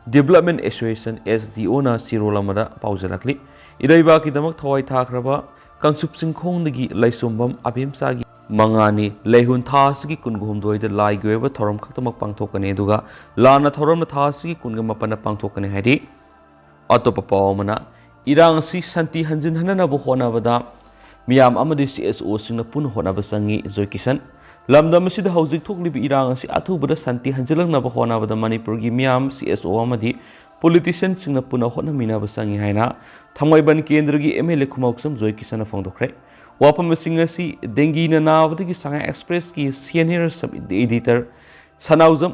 Development Association, SDOꯅ ꯆꯦꯔꯣꯜ ꯑꯃꯗ ꯄꯥꯎꯖꯦꯜꯂꯛꯂꯤ꯫ ꯏꯔꯩꯕꯥꯛꯀꯤꯗꯃꯛ ꯊꯋꯥꯏ ꯊꯥꯈ꯭ꯔꯕ ꯀꯥꯡꯆꯨꯞ ꯆꯤꯡꯈꯣꯡꯗꯒꯤ ꯂꯩꯆꯣꯝꯕꯝ ꯑꯕꯦꯝꯆꯥꯒꯤ ꯃꯉꯥꯅꯤ ꯂꯩꯍꯨꯟ ꯊꯥ ꯑꯁꯤꯒꯤ ꯀꯨꯟꯒ ꯍꯨꯝꯗꯣꯏꯗ ꯂꯥꯏꯒꯤ ꯑꯣꯏꯕ ꯊꯧꯔꯝ ꯈꯛꯇꯃꯛ ꯄꯥꯡꯊꯣꯛꯀꯅꯤ, ꯑꯗꯨꯒ ꯂꯥꯟꯅ ꯊꯧꯔꯝꯅ ꯊꯥ ꯑꯁꯤꯒꯤ ꯀꯨꯟꯒ ꯃꯥꯄꯟꯗ ꯄꯥꯡꯊꯣꯛꯀꯅꯤ ꯍꯥꯏꯔꯤ꯫ ꯑꯇꯣꯞꯄ ꯄꯥꯎ ꯑꯃꯅ, ꯏꯔꯥꯡ ꯑꯁꯤ ꯁꯥꯟꯇꯤ ꯍꯟꯖꯤꯟꯍꯟꯅꯕ ꯍꯣꯠꯅꯕꯗ ꯃꯤꯌꯥꯝ ꯑꯃꯗꯤ CSOꯁꯤꯡꯅ ꯄꯨꯟꯅ ꯍꯣꯠꯅꯕ ꯆꯪꯏ, ꯖꯣꯏ ꯀꯤꯁꯟ꯫ ꯂꯝꯗꯝ ꯑꯁꯤꯗ ꯍꯧꯖꯤꯛ ꯊꯣꯛꯂꯤꯕ ꯏꯔꯥꯡ ꯑꯁꯤ ꯑꯊꯨꯕꯗ ꯁꯥꯟꯇꯤ ꯍꯟꯖꯤꯜꯂꯛꯅꯕ ꯍꯣꯠꯅꯕꯗ ꯃꯅꯤꯄꯨꯔꯒꯤ ꯃꯤꯌꯥꯝ, CSO ꯑꯃꯗꯤ politicianꯁꯤꯡꯅ ꯄꯨꯟꯅ ꯍꯣꯠꯅꯃꯤꯟꯅꯕ ꯆꯪꯏ ꯍꯥꯏꯅ ꯊꯥꯡꯃꯩꯕꯟ ꯀꯦꯟꯗ꯭ꯔꯒꯤ MLA ꯈꯨꯃꯥꯎꯆꯝ ꯖꯣꯏ ꯀꯤꯁꯟꯅ ꯐꯣꯡꯗꯣꯛꯈ꯭ꯔꯦ꯫ ꯋꯥꯐꯝꯁꯤꯡ ꯑꯁꯤ ꯗꯦꯡꯒꯤꯅ ꯅꯥꯕꯗꯒꯤ ꯁꯉꯥꯏ ꯑꯦꯛꯁꯄ꯭ꯔꯦꯁꯀꯤ ꯁꯦꯅꯤꯌꯔ ꯁꯕ ꯏꯗꯤꯇꯔ ꯁꯅꯥꯎꯖꯝ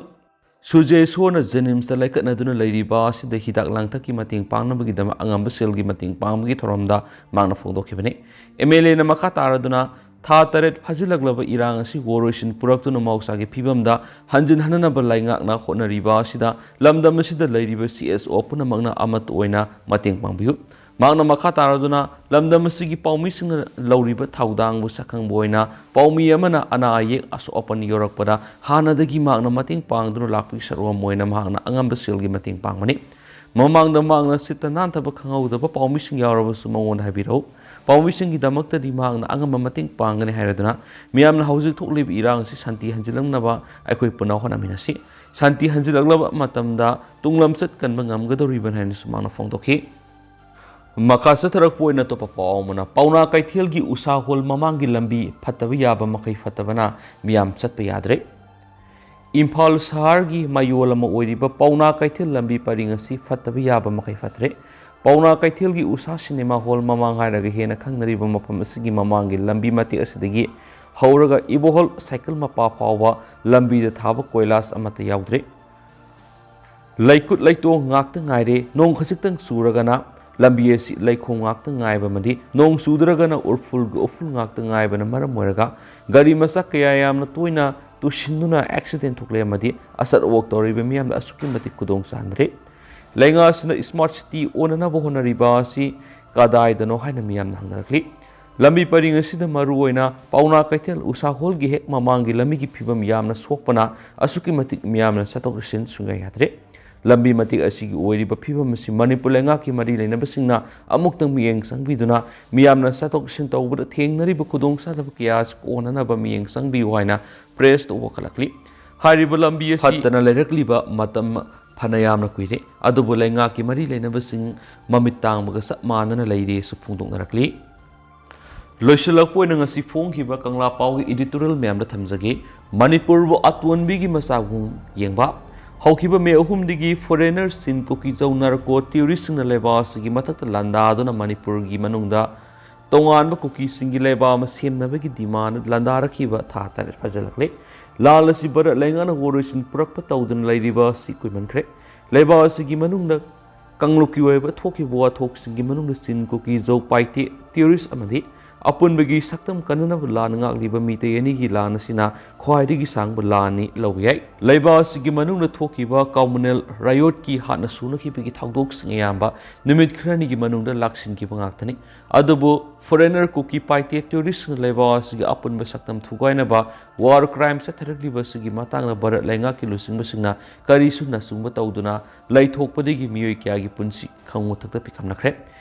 ꯁꯨꯖꯦꯁꯣꯔꯅ ꯖꯦꯅꯤꯝꯁꯇ ꯂꯥꯏꯀꯠꯅꯗꯨꯅ ꯂꯩꯔꯤꯕ ꯑꯁꯤꯗ ꯍꯤꯗꯥꯛ ꯂꯥꯡꯊꯛꯀꯤ ꯃꯇꯦꯡ ꯄꯥꯡꯅꯕꯒꯤꯗꯃꯛ ꯑꯉꯝꯕ ꯁꯦꯜꯒꯤ ꯃꯇꯦꯡ ꯄꯥꯡꯕꯒꯤ ꯊꯧꯔꯝꯗ ꯃꯍꯥꯛꯅ ꯐꯣꯡꯗꯣꯛꯈꯤꯕꯅꯤ꯫ ꯑꯦꯝ ꯑꯦꯜ ꯑꯦꯅ ꯃꯈꯥ ꯇꯥꯔꯗꯨꯅ ꯊꯥ ꯇꯔꯦꯠ ꯐꯥꯖꯤꯜꯂꯛꯂꯕ ꯏꯔꯥꯡ ꯑꯁꯤ ꯋꯥꯔꯣꯏꯁꯤꯟ ꯄꯨꯔꯛꯇꯨꯅ ꯃꯍꯧꯁꯥꯒꯤ ꯐꯤꯕꯝꯗ ꯍꯟꯖꯤꯟꯍꯟꯅꯅꯕ ꯂꯩꯉꯥꯛꯅ ꯍꯣꯠꯅꯔꯤꯕ ꯑꯁꯤꯗ ꯂꯝꯗꯝ ꯑꯁꯤꯗ ꯂꯩꯔꯤꯕ ꯁꯤ ꯑꯦꯁ ꯑꯣ ꯄꯨꯝꯅꯃꯛꯅ ꯑꯃꯠꯇ ꯑꯣꯏꯅ ꯃꯇꯦꯡ ꯄꯥꯡꯕꯤꯌꯨ꯫ ꯃꯍꯥꯛꯅ ꯃꯈꯥ ꯇꯥꯔꯗꯨꯅ ꯂꯝꯗꯝ ꯑꯁꯤꯒꯤ ꯄꯥꯎꯃꯤꯁꯤꯡꯅ ꯂꯧꯔꯤꯕ ꯊꯧꯗꯥꯡꯕꯨ ꯁꯛꯈꯪꯕ ꯑꯣꯏꯅ ꯄꯥꯎꯃꯤ ꯑꯃꯅ ꯑꯅꯥ ꯑꯌꯦꯛ ꯑꯁꯣꯛ ꯑꯄꯟ ꯌꯧꯔꯛꯄꯗ ꯍꯥꯟꯅꯗꯒꯤ ꯃꯍꯥꯛꯅ ꯃꯇꯦꯡ ꯄꯥꯡꯗꯨꯅ ꯂꯥꯛꯄꯒꯤ ꯁꯔꯨꯛ ꯑꯃ ꯑꯣꯏꯅ ꯃꯍꯥꯛꯅ ꯑꯉꯝꯕ ꯁꯦꯜꯒꯤ ꯃꯇꯦꯡ ꯄꯥꯡꯕꯅꯤ꯫ ꯃꯃꯥꯡꯗ ꯃꯍꯥꯛꯅ ꯁꯤꯠꯇ ꯅꯥꯟꯊꯕ ꯈꯪꯍꯧꯗꯕ ꯄꯥꯎꯃꯤꯁꯤꯡ ꯌꯥꯎꯔꯕꯁꯨ ꯃꯉꯣꯟꯗ ꯍꯥꯏꯕꯤꯔꯛꯎ꯫ ꯄꯥꯎꯃꯤꯁꯤꯡꯒꯤꯗꯃꯛꯇꯗꯤ ꯃꯍꯥꯛꯅ ꯑꯉꯝꯕ ꯃꯇꯦꯡ ꯄꯥꯡꯒꯅꯤ ꯍꯥꯏꯔꯗꯨꯅ ꯃꯤꯌꯥꯝꯅ ꯍꯧꯖꯤꯛ ꯊꯣꯛꯂꯤꯕ ꯏꯔꯥꯡ ꯑꯁꯤ ꯁꯥꯟꯇꯤ ꯍꯟꯖꯤꯜꯂꯛꯅꯕ ꯑꯩꯈꯣꯏ ꯄꯨꯟꯅ ꯍꯣꯠꯅꯃꯤꯟꯅꯁꯤ꯫ ꯁꯥꯟꯇꯤ ꯍꯟꯖꯤꯜꯂꯛꯂꯕ ꯃꯇꯝꯗ ꯇꯨꯡꯂꯝꯆꯠ ꯀꯟꯕ ꯉꯝꯒꯗꯧꯔꯤꯕꯅꯤ ꯍꯥꯏꯅꯁꯨ ꯃꯍꯥꯛꯅ ꯐꯣꯡꯗꯣꯛꯈꯤ꯫ ꯃꯈꯥ ꯆꯠꯊꯔꯛꯄ ꯑꯣꯏꯅ ꯑꯇꯣꯞꯄ ꯄꯥꯎ ꯑꯃꯅ, ꯄꯥꯎꯅꯥ ꯀꯩꯊꯦꯜꯒꯤ ꯎꯁꯥ ꯍꯣꯜ ꯃꯃꯥꯡꯒꯤ ꯂꯝꯕꯤ ꯐꯠꯇꯕ ꯌꯥꯕ ꯃꯈꯩ ꯐꯠꯇꯕꯅ ꯃꯤꯌꯥꯝ ꯆꯠꯄ ꯌꯥꯗ꯭ꯔꯦ꯫ ꯏꯝꯐꯥꯜ ꯁꯍꯔꯒꯤ ꯃꯌꯣꯜ ꯑꯃ ꯑꯣꯏꯔꯤꯕ ꯄꯥꯎꯅꯥ ꯀꯩꯊꯦꯜ ꯂꯝꯕꯤ ꯄꯔꯤꯡ ꯑꯁꯤ ꯐꯠꯇꯕ ꯌꯥꯕ ꯃꯈꯩ ꯐꯠꯇ꯭ꯔꯦ꯫ ꯄꯥꯎꯅꯥ ꯀꯩꯊꯦꯜꯒꯤ ꯎꯁꯥ ꯁꯤꯅꯦꯃꯥ ꯍꯣꯜ ꯃꯃꯥꯡ ꯍꯥꯏꯔꯒ ꯍꯦꯟꯅ ꯈꯪꯅꯔꯤꯕ ꯃꯐꯝ ꯑꯁꯤꯒꯤ ꯃꯃꯥꯡꯒꯤ ꯂꯝꯕꯤ ꯃꯇꯦꯛ ꯑꯁꯤꯗꯒꯤ ꯍꯧꯔꯒ ꯏꯕꯣꯍꯣꯜ ꯁꯥꯏꯀꯜ ꯃꯄꯥ ꯐꯥꯎꯕ ꯂꯝꯕꯤꯗ ꯊꯥꯕ ꯀꯣꯏꯂꯥꯁ ꯑꯃꯠꯇ ꯌꯥꯎꯗ꯭ꯔꯦ꯫ ꯂꯩꯀꯨꯠ ꯂꯩꯇꯣꯡ ꯉꯥꯛꯇ ꯉꯥꯏꯔꯦ꯫ ꯅꯣꯡ ꯈꯖꯤꯛꯇꯪ ꯆꯨꯔꯒꯅ ꯂꯝꯕꯤ ꯑꯁꯤ ꯂꯩꯈꯣꯝ ꯉꯥꯛꯇ ꯉꯥꯏꯕ ꯑꯃꯗꯤ ꯅꯣꯡ ꯆꯨꯗ꯭ꯔꯒꯅ ꯎꯔꯐꯨꯜꯒꯤ ꯎꯐꯨꯜ ꯉꯥꯛꯇ ꯉꯥꯏꯕꯅ ꯃꯔꯝ ꯑꯣꯏꯔꯒ ꯒꯥꯔꯤ ꯃꯆꯥ ꯀꯌꯥ ꯌꯥꯝꯅ ꯇꯣꯏꯅ ꯇꯨꯁꯤꯟꯗꯨꯅ ꯑꯦꯛꯁꯤꯗꯦꯟ ꯊꯣꯛꯂꯦ ꯑꯃꯗꯤ ꯑꯆꯠ ꯑꯋꯣꯛ ꯇꯧꯔꯤꯕ ꯃꯤꯌꯥꯝꯗ ꯑꯁꯨꯛꯀꯤ ꯃꯇꯤꯛ ꯈꯨꯗꯣꯡ ꯆꯥꯍꯟꯗ꯭ꯔꯦ꯫ ꯂꯩꯉꯥꯛ ꯑꯁꯤꯅ ꯁ꯭ꯃꯥꯔꯠ ꯁꯤꯇꯤ ꯑꯣꯟꯅꯅꯕ ꯍꯣꯠꯅꯔꯤꯕ ꯑꯁꯤ ꯀꯗꯥꯏꯗꯅꯣ ꯍꯥꯏꯅ ꯃꯤꯌꯥꯝꯅ ꯍꯪꯅꯔꯛꯂꯤ꯫ ꯂꯝꯕꯤ ꯄꯔꯤꯡ ꯑꯁꯤꯗ ꯃꯔꯨꯑꯣꯏꯅ ꯄꯥꯎꯅꯥ ꯀꯩꯊꯦꯜ ꯎꯁꯥ ꯍꯣꯜꯒꯤ ꯍꯦꯛ ꯃꯃꯥꯡꯒꯤ ꯂꯝꯕꯤꯒꯤ ꯐꯤꯕꯝ ꯌꯥꯝꯅ ꯁꯣꯛꯄꯅ ꯑꯁꯨꯛꯀꯤ ꯃꯇꯤꯛ ꯃꯤꯌꯥꯝꯅ ꯆꯠꯊꯣꯛ ꯆꯠꯁꯤꯟ ꯁꯨꯡꯌꯥ ꯌꯥꯗ꯭ꯔꯦ꯫ ꯂꯝꯕꯤ ꯃꯇꯦꯛ ꯑꯁꯤꯒꯤ ꯑꯣꯏꯔꯤꯕ ꯐꯤꯕꯝ ꯑꯁꯤ ꯃꯅꯤꯄꯨꯔ ꯂꯩꯉꯥꯛꯀꯤ ꯃꯔꯤ ꯂꯩꯅꯕꯁꯤꯡꯅ ꯑꯃꯨꯛꯇꯪ ꯃꯤꯠꯌꯦꯡ ꯆꯪꯕꯤꯗꯨꯅ ꯃꯤꯌꯥꯝꯅ ꯆꯠꯊꯣꯛ ꯆꯠꯁꯤꯟ ꯇꯧꯕꯗ ꯊꯦꯡꯅꯔꯤꯕ ꯈꯨꯗꯣꯡꯆꯥꯗꯕ ꯀꯌꯥ ꯑꯁꯤ ꯀꯣꯟꯅꯅꯕ ꯃꯤꯠꯌꯦꯡ ꯆꯪꯕꯤꯌꯨ ꯍꯥꯏꯅ ꯄ꯭ꯔꯦꯁꯇ ꯋꯥꯀꯠꯂꯛꯂꯤ꯫ ꯍꯥꯏꯔꯤꯕ ꯂꯝꯕꯤ ꯑꯁꯤ ꯐꯠꯇꯅ ꯂꯩꯔꯛꯂꯤꯕ ꯃꯇꯝ ꯐꯅ ꯌꯥꯝꯅ ꯀꯨꯏꯔꯦ, ꯑꯗꯨꯕꯨ ꯂꯩꯉꯥꯛꯀꯤ ꯃꯔꯤ ꯂꯩꯅꯕꯁꯤꯡ ꯃꯃꯤꯠ ꯇꯥꯡꯕꯒ ꯆꯞ ꯃꯥꯟꯅꯅ ꯂꯩꯔꯦꯁꯨ ꯐꯣꯡꯗꯣꯛꯅꯔꯛꯂꯤ꯫ ꯂꯣꯏꯁꯤꯜꯂꯛꯄ ꯑꯣꯏꯅ ꯉꯁꯤ ꯐꯣꯡꯈꯤꯕ ꯀꯪꯂꯥ ꯄꯥꯎꯒꯤ editorial ꯃꯌꯥꯝꯗ ꯊꯝꯖꯒꯦ꯫ ꯃꯅꯤꯄꯨꯔꯕꯨ ꯑꯇꯣꯟꯕꯤꯒꯤ ꯃꯆꯥꯒꯨꯝ ꯌꯦꯡꯕ꯫ ꯍꯧꯈꯤꯕ ꯃꯦ ꯑꯍꯨꯝꯗꯒꯤ foreigner ꯁꯤꯟ ꯀꯨꯀꯤꯖꯧ ꯅꯥꯔꯀꯣ ꯇꯤꯑꯣꯔꯤꯁꯁꯤꯡꯅ ꯂꯩꯕꯥꯛ ꯑꯁꯤꯒꯤ ꯃꯊꯛꯇ ꯂꯥꯟꯗꯥꯗꯨꯅ ꯃꯅꯤꯄꯨꯔꯒꯤ ꯃꯅꯨꯡꯗ ꯇꯣꯉꯥꯟꯕ ꯀꯨꯀꯤꯁꯤꯡꯒꯤ ꯂꯩꯕꯥꯛ ꯑꯃ ꯁꯦꯝꯅꯕꯒꯤ ꯗꯤꯃꯥꯟ ꯂꯥꯟꯗꯥꯔꯛꯈꯤꯕ ꯊꯥ ꯇꯔꯦꯠ ꯐꯥꯖꯤꯜꯂꯛꯂꯦ꯫ ꯂꯥꯜ ꯑꯁꯤ ꯚꯥꯔꯠ ꯂꯩꯉꯥꯛꯅ ꯋꯥꯔꯣꯏꯁꯤꯟ ꯄꯨꯔꯛꯄ ꯇꯧꯗꯨꯅ ꯂꯩꯔꯤꯕ ꯑꯁꯤ ꯀꯨꯏꯃꯟꯈ꯭ꯔꯦ꯫ ꯂꯩꯕꯥꯛ ꯑꯁꯤꯒꯤ ꯃꯅꯨꯡꯗ ꯀꯥꯡꯂꯨꯞꯀꯤ ꯑꯣꯏꯕ ꯊꯣꯛꯈꯤꯕ ꯋꯥꯊꯣꯛꯁꯤꯡꯒꯤ ꯃꯅꯨꯡꯗ ꯆꯤꯟ ꯀꯨꯀꯤ ꯖꯧ ꯄꯥꯏꯇꯦ ꯇꯦꯔꯣꯔꯤꯁ ꯑꯃꯗꯤ ꯑꯄꯨꯟꯕꯒꯤ ꯁꯛꯇꯝ ꯀꯟꯅꯅꯕ ꯂꯥꯟ ꯉꯥꯛꯂꯤꯕ ꯃꯤꯇꯩ ꯑꯅꯤꯒꯤ ꯂꯥꯟ ꯑꯁꯤꯅ ꯈ꯭ꯋꯥꯏꯗꯒꯤ ꯁꯥꯡꯕ ꯂꯥꯟꯅꯤ ꯂꯧꯕ ꯌꯥꯏ꯫ ꯂꯩꯕꯥꯛ ꯑꯁꯤꯒꯤ ꯃꯅꯨꯡꯗ ꯊꯣꯛꯈꯤꯕ ꯀꯃꯨꯅꯦꯜ ꯔꯥꯏꯌꯣꯠꯀꯤ ꯍꯥꯟꯅ ꯁꯨꯅꯈꯤꯕꯒꯤ ꯊꯧꯗꯣꯛꯁꯤꯡ ꯑꯌꯥꯝꯕ ꯅꯨꯃꯤꯠ ꯈꯔꯅꯤꯒꯤ ꯃꯅꯨꯡꯗ ꯂꯥꯛꯁꯤꯟꯈꯤꯕ ꯉꯥꯛꯇꯅꯤ꯫ ꯑꯗꯨꯕꯨ ꯐꯣꯔꯦꯅꯔ ꯀꯨꯀꯤ ꯄꯥꯏꯇꯦ ꯇꯦꯔꯣꯔꯤꯁꯅ ꯂꯩꯕꯥꯛ ꯑꯁꯤꯒꯤ ꯑꯄꯨꯟꯕ ꯁꯛꯇꯝ ꯊꯨꯒꯥꯏꯅꯕ ꯋꯥꯔ ꯀ꯭ꯔꯥꯏꯝ ꯆꯠꯊꯔꯛꯂꯤꯕ ꯑꯁꯤꯒꯤ ꯃꯇꯥꯡꯗ ꯚꯥꯔꯠ ꯂꯩꯉꯥꯛꯀꯤ ꯂꯨꯆꯤꯡꯕꯁꯤꯡꯅ ꯀꯔꯤꯁꯨ ꯅꯆꯨꯡꯕ ꯇꯧꯗꯨꯅ ꯂꯩꯊꯣꯛꯄꯗꯒꯤ ꯃꯤꯑꯣꯏ ꯀꯌꯥꯒꯤ ꯄꯨꯟꯁꯤ ꯈꯪꯃꯨꯊꯛꯇ ꯄꯤꯈꯝꯅꯈ꯭ꯔꯦ꯫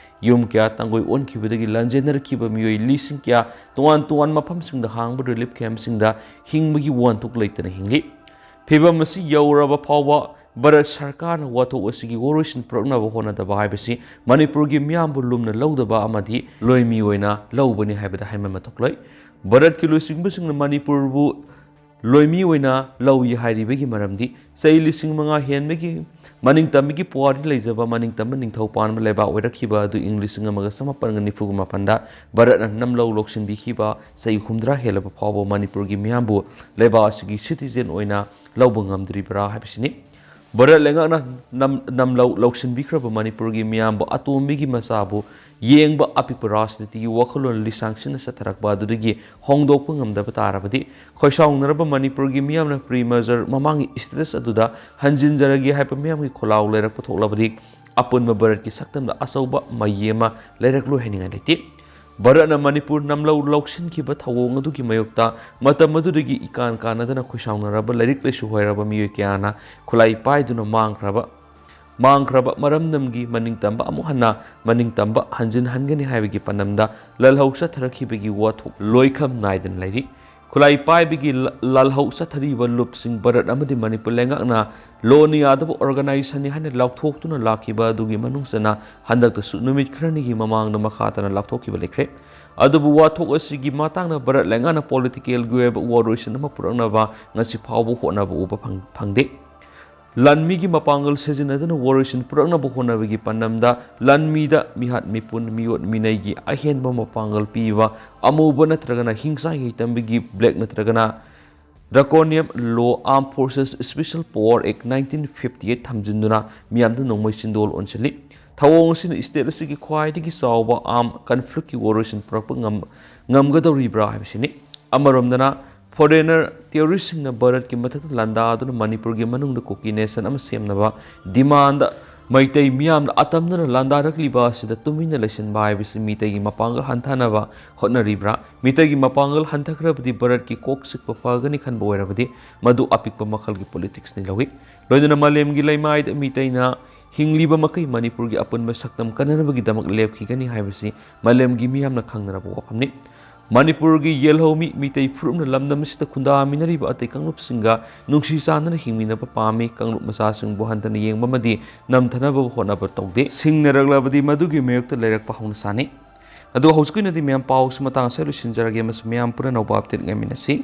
ꯌꯨꯝ ꯀꯌꯥ ꯇꯥꯡꯒꯣꯏ ꯑꯣꯟꯈꯤꯕꯗꯒꯤ ꯂꯥꯟꯖꯦꯟꯅꯔꯛꯈꯤꯕ ꯃꯤꯑꯣꯏ ꯂꯤꯁꯤꯡ ꯀꯌꯥ ꯇꯣꯉꯥꯟ ꯇꯣꯉꯥꯟ ꯃꯐꯝꯁꯤꯡꯗ ꯍꯥꯡꯕ ꯔꯤꯂꯤꯐ ꯀꯦꯝꯞꯁꯤꯡꯗ ꯍꯤꯡꯕꯒꯤ ꯋꯥꯍꯟꯊꯣꯛ ꯂꯩꯇꯅ ꯍꯤꯡꯂꯤ꯫ ꯐꯤꯚꯝ ꯑꯁꯤ ꯌꯧꯔꯕ ꯐꯥꯎꯕ ꯚꯥꯔꯠ ꯁꯔꯀꯥꯔꯅ ꯋꯥꯊꯣꯛ ꯑꯁꯤꯒꯤ ꯋꯥꯔꯣꯏꯁꯤꯟ ꯄꯨꯔꯛꯅꯕ ꯍꯣꯠꯅꯗꯕ ꯍꯥꯏꯕꯁꯤ ꯃꯅꯤꯄꯨꯔꯒꯤ ꯃꯤꯌꯥꯝꯕꯨ ꯂꯨꯝꯅ ꯂꯧꯗꯕ ꯑꯃꯗꯤ ꯂꯣꯏꯃꯤ ꯑꯣꯏꯅ ꯂꯧꯕꯅꯤ ꯍꯥꯏꯕꯗ ꯍꯥꯏꯃꯟꯕ ꯊꯣꯛꯂꯣꯏ꯫ ꯚꯥꯔꯠꯀꯤ ꯂꯨꯆꯤꯡꯕꯁꯤꯡꯅ ꯃꯅꯤꯄꯨꯔꯕꯨ ꯂꯣꯏꯃꯤ ꯑꯣꯏꯅ ꯂꯧꯏ ꯍꯥꯏꯔꯤꯕꯒꯤ ꯃꯔꯝꯗꯤ ꯆꯍꯤ ꯂꯤꯁꯤꯡ ꯃꯉꯥ ꯍꯦꯟꯕꯒꯤ ꯃꯅꯤꯡꯇꯝꯕꯒꯤ ꯄꯨꯋꯥꯔꯤ ꯂꯩꯖꯕ ꯃꯅꯤꯡꯇꯝꯕ ꯅꯤꯡꯊꯧ ꯄꯥꯟꯕ ꯂꯩꯕꯥꯛ ꯑꯣꯏꯔꯛꯈꯤꯕ ꯑꯗꯨ ꯏꯪ ꯂꯤꯁꯤꯡ ꯑꯃꯒ ꯆꯃꯥꯄꯟꯒ ꯅꯤꯐꯨꯒ ꯃꯥꯄꯟꯗ ꯚꯥꯔꯠꯅ ꯅꯝꯂꯧ ꯂꯧꯁꯤꯟꯕꯤꯈꯤꯕ ꯆꯍꯤ ꯍꯨꯝꯗ꯭ꯔꯥ ꯍꯦꯜꯂꯕ ꯐꯥꯎꯕ ꯃꯅꯤꯄꯨꯔꯒꯤ ꯃꯤꯌꯥꯝꯕꯨ ꯂꯩꯕꯥꯛ ꯑꯁꯤꯒꯤ ꯁꯤꯇꯤꯖꯦꯟ ꯑꯣꯏꯅ ꯂꯧꯕ ꯉꯝꯗ꯭ꯔꯤꯕ꯭ꯔꯥ ꯍꯥꯏꯕꯁꯤꯅꯤ꯫ ꯚꯥꯔꯠ ꯂꯩꯉꯥꯛꯅ ꯅꯝ-, ꯅꯝꯂꯧ ꯂꯧꯁꯤꯟꯕꯤꯈ꯭ꯔꯕ ꯃꯅꯤꯄꯨꯔꯒꯤ ꯃꯤꯌꯥꯝꯕꯨ ꯑꯇꯣꯝꯕꯤꯒꯤ ꯃꯆꯥꯕꯨ ꯌꯦꯡꯕ ꯑꯄꯤꯛꯄ ꯔꯥꯖꯅꯤꯇꯤꯒꯤ ꯋꯥꯈꯜꯂꯣꯟ ꯂꯤꯁꯥꯡꯁꯤꯟꯅ ꯆꯠꯊꯔꯛꯄ ꯑꯗꯨꯗꯒꯤ ꯍꯣꯡꯗꯣꯛꯄ ꯉꯝꯗꯕ ꯇꯥꯔꯕꯗꯤ ꯈꯣꯏꯁꯥꯎꯅꯔꯕ ꯃꯅꯤꯄꯨꯔꯒꯤ ꯃꯤꯌꯥꯝꯅ ꯄ꯭ꯔꯤ ꯃꯔꯖꯔ ꯃꯃꯥꯡꯒꯤ ꯏꯁꯇꯦꯇꯁ ꯑꯗꯨꯗ ꯍꯟꯖꯤꯟꯖꯔꯒꯦ ꯍꯥꯏꯕ ꯃꯤꯌꯥꯝꯒꯤ ꯈꯣꯜꯂꯥꯎ ꯂꯩꯔꯛꯄ ꯊꯣꯛꯂꯕꯗꯤ ꯑꯄꯨꯟꯕ ꯚꯥꯔꯠꯀꯤ ꯁꯛꯇꯝꯗ ꯑꯆꯧꯕ ꯃꯌꯦ ꯑꯃ ꯂꯩꯔꯛꯂꯣꯏ ꯍꯥꯏꯅꯤꯡꯉꯥꯏ ꯂꯩꯇꯦ꯫ ꯚꯥꯔꯠꯅ ꯃꯅꯤꯄꯨꯔ ꯅꯝꯂꯧ ꯂꯧꯁꯤꯟꯈꯤꯕ ꯊꯧꯑꯣꯡ ꯑꯗꯨꯒꯤ ꯃꯥꯌꯣꯛꯇ ꯃꯇꯝ ꯑꯗꯨꯗꯒꯤ ꯏꯀꯥꯟ ꯀꯥꯟꯅꯗꯅ ꯈꯣꯏꯁꯥꯎꯅꯔꯕ ꯂꯥꯏꯔꯤꯛ ꯂꯥꯏꯁꯨ ꯍꯩꯔꯕ ꯃꯤꯑꯣꯏ ꯀꯌꯥꯅ ꯈꯨꯠꯂꯥꯏ ꯄꯥꯏꯗꯨꯅ ꯃꯥꯡꯈ꯭ꯔꯕ ꯃꯥꯡꯈ꯭ꯔꯕ ꯃꯔꯝꯗꯝꯒꯤ ꯃꯅꯤꯡꯇꯝꯕ ꯑꯃꯨꯛ ꯍꯟꯅ ꯃꯅꯤꯡꯇꯝꯕ ꯍꯟꯖꯤꯟꯍꯟꯒꯅꯤ ꯍꯥꯏꯕꯒꯤ ꯄꯥꯟꯗꯝꯗ ꯂꯥꯜꯍꯧ ꯆꯠꯊꯔꯛꯈꯤꯕꯒꯤ ꯋꯥꯊꯣꯛ ꯂꯣꯏꯈꯝ ꯅꯥꯏꯗꯅ ꯂꯩꯔꯤ꯫ ꯈꯨꯠꯂꯥꯏ ꯄꯥꯏꯕꯒꯤ ꯂ-, ꯂꯥꯜꯍꯧ ꯆꯠꯊꯔꯤꯕ ꯂꯨꯞꯁꯤꯡ ꯚꯥꯔꯠ ꯑꯃꯗꯤ ꯃꯅꯤꯄꯨꯔ ꯂꯩꯉꯥꯛꯅ ꯂꯣꯟꯅ ꯌꯥꯗꯕ ꯑꯣꯔꯒꯅꯥꯏꯖꯦꯁꯟꯅꯤ ꯍꯥꯏꯅ ꯂꯥꯎꯊꯣꯛꯇꯨꯅ ꯂꯥꯛꯈꯤꯕ ꯑꯗꯨꯒꯤ ꯃꯅꯨꯡ ꯆꯟꯅ ꯍꯟꯗꯛꯇꯁꯨ ꯅꯨꯃꯤꯠ ꯈꯔꯅꯤꯒꯤ ꯃꯃꯥꯡꯗ ꯃꯈꯥ ꯇꯥꯅ ꯂꯥꯎꯊꯣꯛꯈꯤꯕ ꯂꯩꯈ꯭ꯔꯦ꯫ ꯑꯗꯨꯕꯨ ꯋꯥꯊꯣꯛ ꯑꯁꯤꯒꯤ ꯃꯇꯥꯡꯗ ꯚꯥꯔꯠ ꯂꯩꯉꯥꯛꯅ ꯄꯣꯂꯤꯇꯤꯀꯦꯜꯒꯤ ꯑꯣꯏꯕ ꯋꯥꯔꯣꯏꯁꯤꯟ ꯑꯃ ꯄꯨꯔꯛꯅꯕ ꯉꯁꯤ ꯐꯥꯎꯕ ꯍꯣꯠꯅꯕ ꯎꯕ ꯐꯪ-, ꯐꯪꯗꯦ꯫ ꯂꯥꯟꯃꯤꯒꯤ ꯃꯄꯥꯡꯒꯜ ꯁꯤꯖꯤꯟꯅꯗꯨꯅ ꯋꯥꯔꯣꯏꯁꯤꯟ ꯄꯨꯔꯛꯅꯕ ꯍꯣꯠꯅꯕꯒꯤ ꯄꯥꯟꯗꯝꯗ ꯂꯥꯟꯃꯤꯗ ꯃꯤꯍꯥꯠ ꯃꯤꯄꯨꯟ, ꯃꯤꯑꯣꯠ ꯃꯤꯅꯩꯒꯤ ꯑꯍꯦꯟꯕ ꯃꯄꯥꯡꯒꯜ ꯄꯤꯕ ꯑꯃꯨꯕ ꯅꯠꯇ꯭ꯔꯒꯅ ꯍꯤꯡꯁꯥ ꯍꯩꯇꯝꯕꯒꯤ black ꯅꯠꯇ꯭ꯔꯒꯅ Draconian Law Armed Forces Special Power Act nineteen fifty eight ꯊꯝꯖꯤꯟꯗꯨꯅ ꯃꯤꯌꯥꯝꯗ ꯅꯣꯡꯃꯩ ꯆꯤꯟꯗꯣꯜ ꯑꯣꯟꯁꯤꯜꯂꯤ꯫ ꯊꯧꯑꯣꯡ ꯑꯁꯤꯅ state ꯑꯁꯤꯒꯤ ꯈ꯭ꯋꯥꯏꯗꯒꯤ ꯆꯥꯎꯕ armed conflict ꯀꯤ ꯋꯥꯔꯣꯏꯁꯤꯟ ꯄꯨꯔꯛꯄ ꯉꯝ-, ꯉꯝꯒꯗꯧꯔꯤꯕ꯭ꯔꯥ ꯍꯥꯏꯕꯁꯤꯅꯤ꯫ ꯑꯃꯔꯣꯝꯗꯅ, foreigner terrorist ꯁꯤꯡꯅ ꯚꯥꯔꯠꯀꯤ ꯃꯊꯛꯇ ꯂꯥꯟꯗꯥꯗꯨꯅ ꯃꯅꯤꯄꯨꯔꯒꯤ ꯃꯅꯨꯡꯗ ꯀꯨꯀꯤ nation ꯑꯃ ꯁꯦꯝꯅꯕ demand ꯃꯩꯇꯩ ꯃꯤꯌꯥꯝꯅ ꯑꯇꯝꯅꯅ ꯂꯥꯟꯗꯥꯔꯛꯂꯤꯕ ꯑꯁꯤꯗ ꯇꯨꯃꯤꯟꯅ ꯂꯩꯁꯤꯟꯕ ꯍꯥꯏꯕꯁꯤ ꯃꯤꯇꯩꯒꯤ ꯃꯄꯥꯡꯒꯜ ꯍꯟꯊꯅꯕ ꯍꯣꯠꯅꯔꯤꯕ꯭ꯔꯥ? ꯃꯤꯇꯩꯒꯤ ꯃꯄꯥꯡꯒꯜ ꯍꯟꯊꯈ꯭ꯔꯕꯗꯤ ꯚꯥꯔꯠꯀꯤ ꯀꯣꯛ ꯆꯤꯛꯄ ꯐꯒꯅꯤ ꯈꯟꯕ ꯑꯣꯏꯔꯕꯗꯤ ꯃꯗꯨ ꯑꯄꯤꯛꯄ ꯃꯈꯜꯒꯤ politics ꯅꯤ ꯂꯧꯏ꯫ ꯂꯣꯏꯅꯅ ꯃꯥꯂꯦꯝꯒꯤ ꯂꯩꯃꯥꯏꯗ ꯃꯤꯇꯩꯅ ꯍꯤꯡꯂꯤꯕ ꯃꯈꯩ ꯃꯅꯤꯄꯨꯔꯒꯤ ꯑꯄꯨꯟꯕ ꯁꯛꯇꯝ ꯀꯟꯅꯅꯕꯒꯤꯗꯃꯛ ꯂꯦꯞꯈꯤꯒꯅꯤ ꯍꯥꯏꯕꯁꯤ ꯃꯥꯂꯦꯝꯒꯤ ꯃꯤꯌꯥꯝꯅ ꯈꯪꯅꯔꯕ ꯋꯥꯐꯝꯅꯤ꯫ ꯃꯅꯤꯄꯨꯔꯒꯤ ꯌꯦꯜꯍꯧꯃꯤ ꯃꯤꯇꯩ ꯐꯨꯔꯨꯞꯅ ꯂꯝꯗꯝ ꯑꯁꯤꯗ ꯈꯨꯟꯗꯥꯃꯤꯟꯅꯔꯤꯕ ꯑꯇꯩ ꯀꯥꯡꯂꯨꯞꯁꯤꯡꯒ ꯅꯨꯡꯁꯤ ꯆꯥꯟꯅꯅ ꯍꯤꯡꯃꯤꯟꯅꯕ ꯄꯥꯝꯃꯤ꯫ ꯀꯥꯡꯂꯨꯞ ꯃꯆꯥꯁꯤꯡꯕꯨ ꯍꯟꯊꯅ ꯌꯦꯡꯕ ꯑꯃꯗꯤ ꯅꯝꯊꯅꯕ ꯍꯣꯠꯅꯕ ꯇꯧꯗꯦ꯫ ꯁꯤꯡꯅꯔꯛꯂꯕꯗꯤ ꯃꯗꯨꯒꯤ ꯃꯥꯌꯣꯛꯇ ꯂꯩꯔꯛꯄ ꯍꯧꯅ ꯁꯥꯅꯤ꯫ ꯑꯗꯨ ꯍꯧꯖꯤꯛꯀꯤ ꯑꯣꯏꯅꯗꯤ ꯃꯌꯥꯝ ꯄꯥꯎꯁꯤ ꯃꯇꯥꯡ ꯑꯁꯤꯗ ꯂꯣꯏꯁꯤꯟꯖꯔꯒꯦ ꯑꯃꯁꯨꯡ ꯃꯌꯥꯝ ꯄꯨꯟꯅ ꯑꯅꯧꯕ update ꯉꯥꯏꯃꯤꯟꯅꯁꯤ꯫